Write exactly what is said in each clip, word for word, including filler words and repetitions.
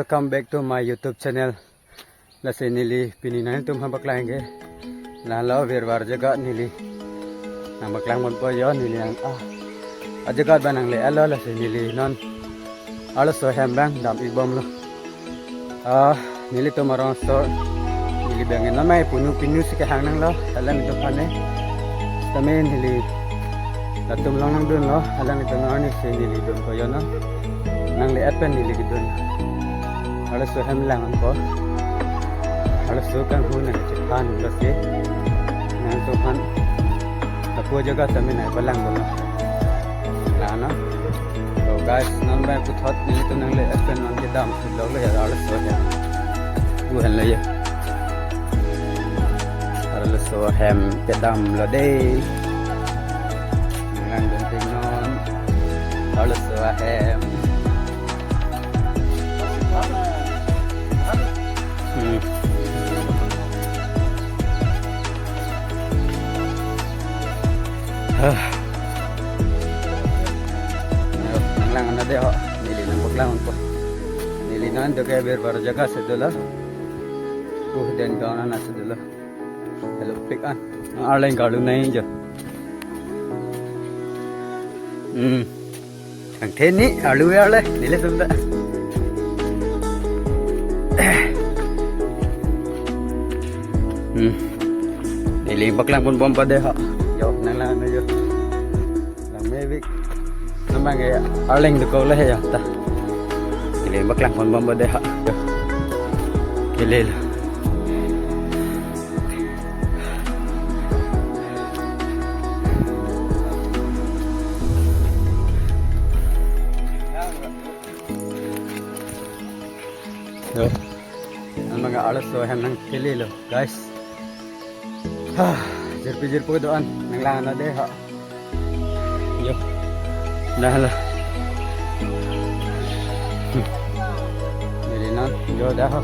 Come back to my YouTube channel. Lasi neli pini nangtum aphan paklang ke, lalo birbar jaga neli nangpaklang ponpo jo, neli nang ah ajaga abang nangle-etlo. Lasi neli non arloso ahem abang dam-ik bomlo. Ah, nelitum arongso, neli abang non mai punu punu si kehang nanglo, alanglitum aphan ne. Tame neli latum along nangdunlo, alanglitum arni si neli dunpo jo non. Nangle-et pen neli kedun. Arloso ahem lang-anpo. Arloso kanghu nangchephan lo si. Nangtum aphan lapu ajaga tame nangpalang bomlo. Lana. So guys, non abang puthot nelitum nangle-et pen non kedam si lok lo jo arloso ahem. Pu henlo jo. Arloso ahem kedamlo dei. Nangdun tik non. Arloso ahem. Hmm. Ah. Ayo, nanglang-an dei ho. Neli nangpaklang ponpo. Neli non do ke birbar jaga si dolo. Uh, den gaon ana si dolo. Hello, pik an. Arleng karlu nai jo. Hmm. Kangtheni arlu ya le, neli sunda. Hmm. Neli paklang ponbom pade ha. Jo, nanglang jo. Lang mevik. Namang ya, arleng dokok le ya ta. Neli paklang ponbom pade ha. Jo. Kelelo. Yo. Namang arloso ahem nangkelelo, guys. Ha, jirpi jirpo do-an, nanglang-an dei ha. Jo. Dah la. Hmm. Neli non, jo dah ho.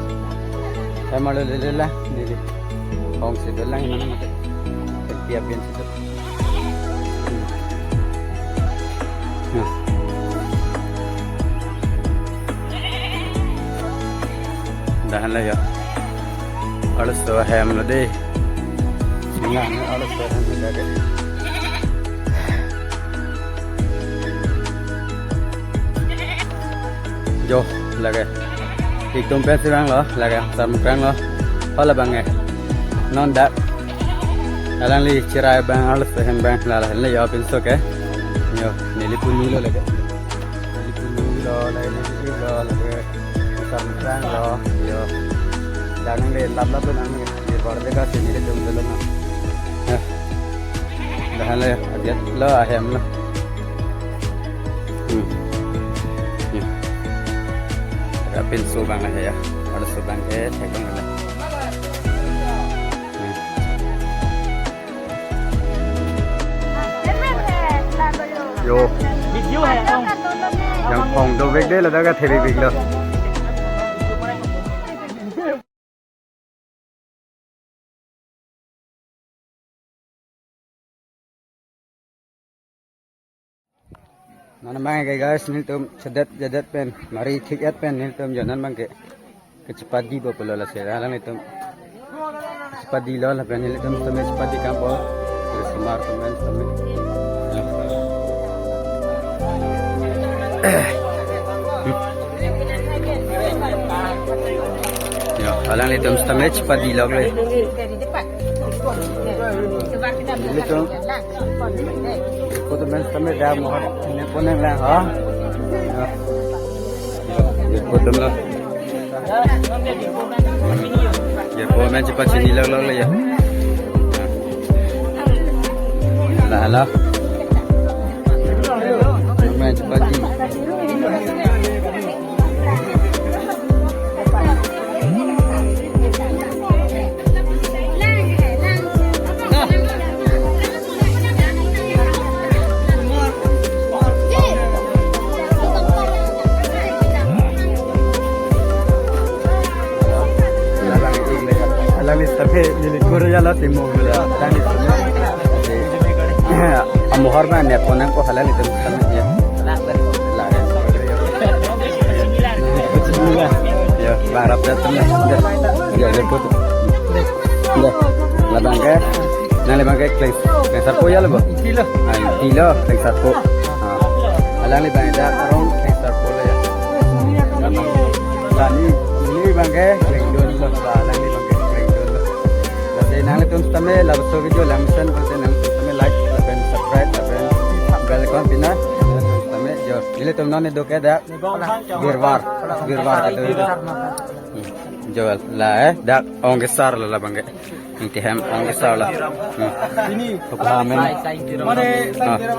Sama lo lele la, neli. Hong si dolang mana mati. Tiap yang situ. Hmm. Nah. Dah la jo. Arloso ahem lo dei. Nang, arloso ahem lo dei. Jo, lake. Itum pensi vanglo, lake. Sam kranglo. Hala abang eh. Non dak. Alangli chirai abang, arloso ahem abang, lala le jo pinso ke. Jo, neli punulo lake. Neli punulo, lake neli lo, lake. Sam kranglo, jo. Dak nangle lap lap lo nang, birbar jaga si nelitum dolo na. Ya. Dah la, adiat lo ahem lo. Hmm. Ya. Ada pinso abang la ya. Arloso abang ke, thek abang la. Hmm. Jo. Yang phong dovek dei, ladak atheri vek lo. Non abang ke guys, nelitum chedet chedet pen, mari thik-et pen nelitum jo non abang ke. Kachepadi bomlo lasi, alanglitum. Chepadilo lapen nelitum sitame chepadi kangpo. Terus semar teman sitame. Ya, alanglitum sitame chepadilo le. Nelitum. Foto men sitame dak mohor ne ponang lang ha. Ya. Ya, foto lo. Ya, foto men chepachinilo lo ya. Hala, hala. Men chepachin. Alangli sitame neli kur ya la timo ya. Alangli sitame. Amohor ma ne ponang ko alanglitum sitame ya. Lake. Lake. Barap jat tum ya. Ya, ya, ya, foto. Ya. Labang ke. Nang labang ke kleng, kleng sarpo ya lo bo. Tilo. Ai, tilo, kleng sarpo. Ah. Alang labang dak arong kleng sarpo lo ya. Tani, neli labang ke klengdun lo, alang labang ke klengdun lo. Lasi nanglitum sitame labangso video langmesen, nanglitum sitame like, lapen subscribe, lapen bell icon pina. Nanglitum sitame jo. Nelitum non do ke dak. Birbar, Birbar kedo. Hmm. Jo la, eh, dak ong kesar lo labang ke. Ingti hem ong kesar lo. Hmm. Ini. Huk ha amen. Mane, ah, tangkirang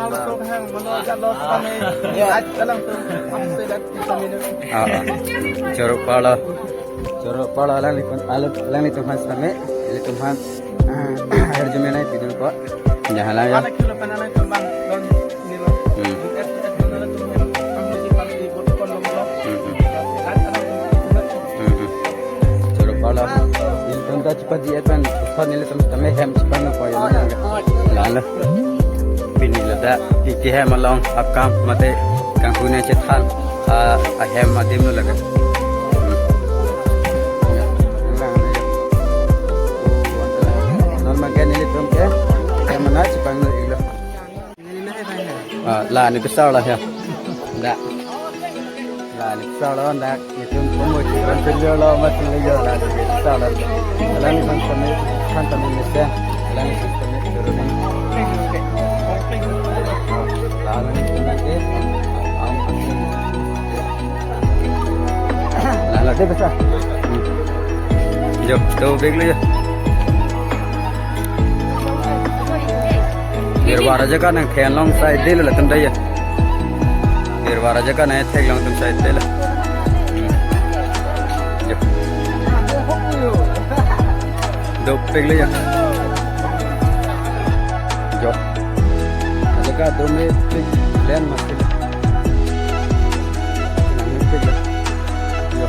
alus tok hang, mane, jalos kami. Ya, dalam tu, apa sih dak di kami ni? Ah, ah. Choro pala. Choro pala alanglitum, alang, alanglitum aphan sitame, alanglitum aphan, ah, air jumena itu dulu, Pak. Ya, hala ya. Mana kilo panana itu, Bang? Don, ini, Bang. Hmm. Et, et, mana tu, Bang? Bang, mesti pakai di bot kon, Bang. Hmm, hmm. Kan, kan, hmm, hmm. Choro pala. Ini pun dah cepat di et kan, cepat nelitum sitame hem cepat no koyo. Lalo. Pini ladak ingti hem along akam mate kangkune chethan, ah, ahem adim lo lake. Hmm. Non abang ke nelitum ke hem mana chepangno iklo. Ah, la ni besar la ya. Dak. La ni besar la dak. Nelitum komo chikran chunjo lo, mas chunjo lo, la ni besar la. Alanglitum sitame, kan sitame mesen. Alanglitum sitame turun ni. Ah, la ni sitame ke. Ah, la la de besar. Hmm. Jo, to big lo ya. Birbar ajaga nangthe along side de lo latum dai ya. Birbar ajaga nangthe along atum side de lo. Hmm. Jo. Dopik lo ya. Jo. Ajaga domepik len masih. Nangpik lo. Jo.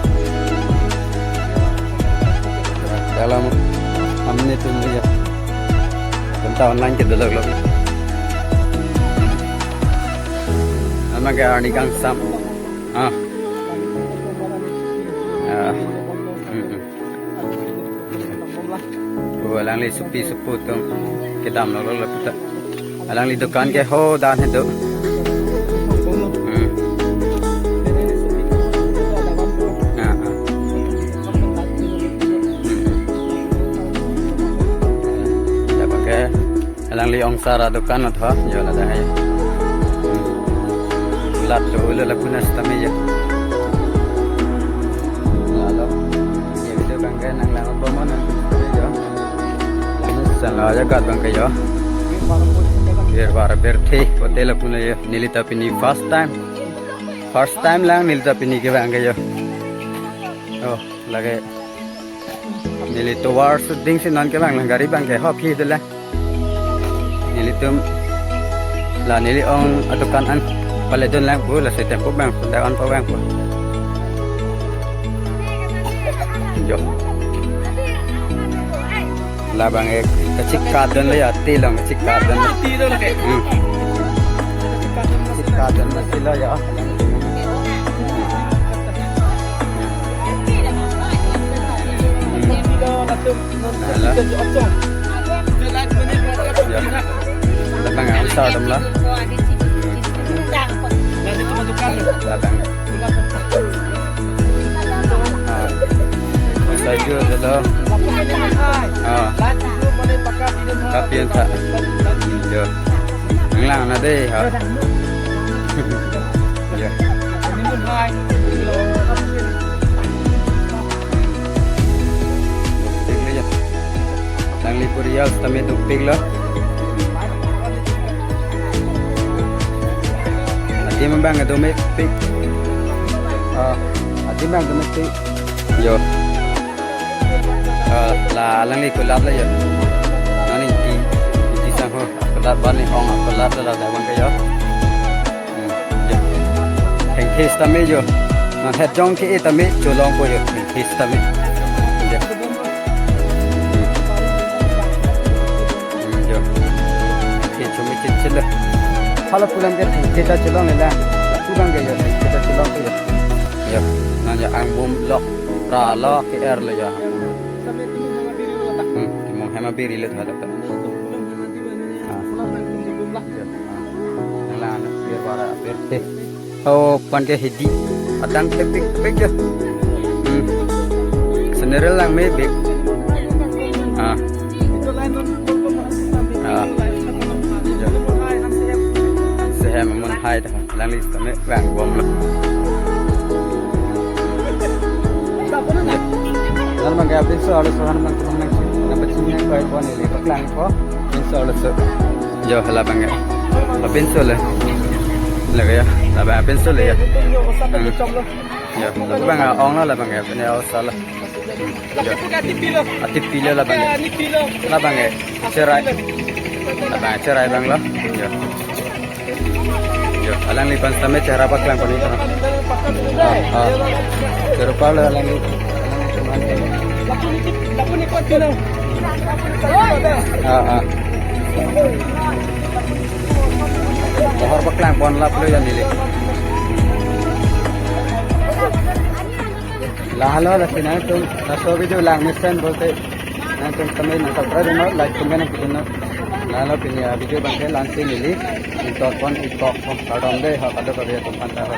Dalam amne tum ya. Tenta online ke dolok lo. Nama ke arni kangsam. Ah. Ah. Hmm, hmm. Oh, alangli sopi sopo atum kedam lo lo puta. Alangli dukan ke ho dan he do. Hmm. Ah, ah. Hmm. Dapat ke alangli ongsar adukan atha jo ladak hai. Lat do ulo lapunas tame ya. Lalo. Ya video abang ke nanglang apa mana jo. Lalu sana aja kat abang ke ya. Birbar birthe hotel puna ya. Neli ta pini first time. First time lang neli ta pini ke abang ke ya. Oh, lake. Neli tovar shooting si non ke abang lang gari abang ke hop hi dele. Nelitum la neli ong adukan an paledun lang pu, lasi tempo abang pu, dak an pa abang pu. Jo. Labang ek kachik kadun le ya, ti long kachik kadun. Ti do lake. Hmm. Kachik kadun masih lo ya. Hmm. Alah. Ya. Labang ang sa dam la. Labang. Ah. Sa ju dolo. Ah. Tapi anta. Jo. Nanglang na dei ha. Jo. Dopik lo ya. Alangli purial sitame dopik lo. Adim abang domepik. Ah, adim abang domepik. Jo. Ah, la alangli kulat lo ya. Nani ti, ti sang ho. Kulat bani ong kulat lo la abang ke ya. Hmm, ya. Thengthe sitame jo. Nang het jong ke-e tame cholong po jo. Thengthe sitame. Ya. Hmm, ya. Thengthe chomi chit chit lo. Hala pulang ke thengthe ta cholong le la. Pulang ke jo thengthe ta cholong po jo. Ya. Nang ya angbom lok. Ra lo ke er lo ya. Hmm, timung hem abiri le tha ta. Ah. Ya. Ah. Nang la na bir bara bir te. Oh, pan ke hedi. Adang ke pik pik ya. Hmm. Senerel lang me bik. Ah. Ah. Ya. Sehem amun hai ta. Alangli sitame vang bomlo. Nang bang ke apinso arloso han bang ke nang nang pachini nang koi pon ili paklang po. Pinso arloso. Jo, hala bang ke. Apinso le. Lagi ya. Hala bang apinso le ya. Hmm. Jo, hala bang ke ong lo hala bang ke. Ini awsa lo. Jo. Atipilo labang ke. Labang ke. Cherai. Labang cherai bang lo. Jo. Jo. Alangli pan sitame chehara paklang pon-ik. Ah, ah. Cheru pa lo alangli. Ah, ah. Chehara paklang pon lap lo ya neli. Lahelo lasi nangtum laso video lang mesen pulote nangtum kami nang subscribe dun, like, comment nang pidun. Lahelo pini avideo bang ke la-ansi neli ingtor pon-ik kok pon, kardom dei ho kadokave atum aphan ta ho.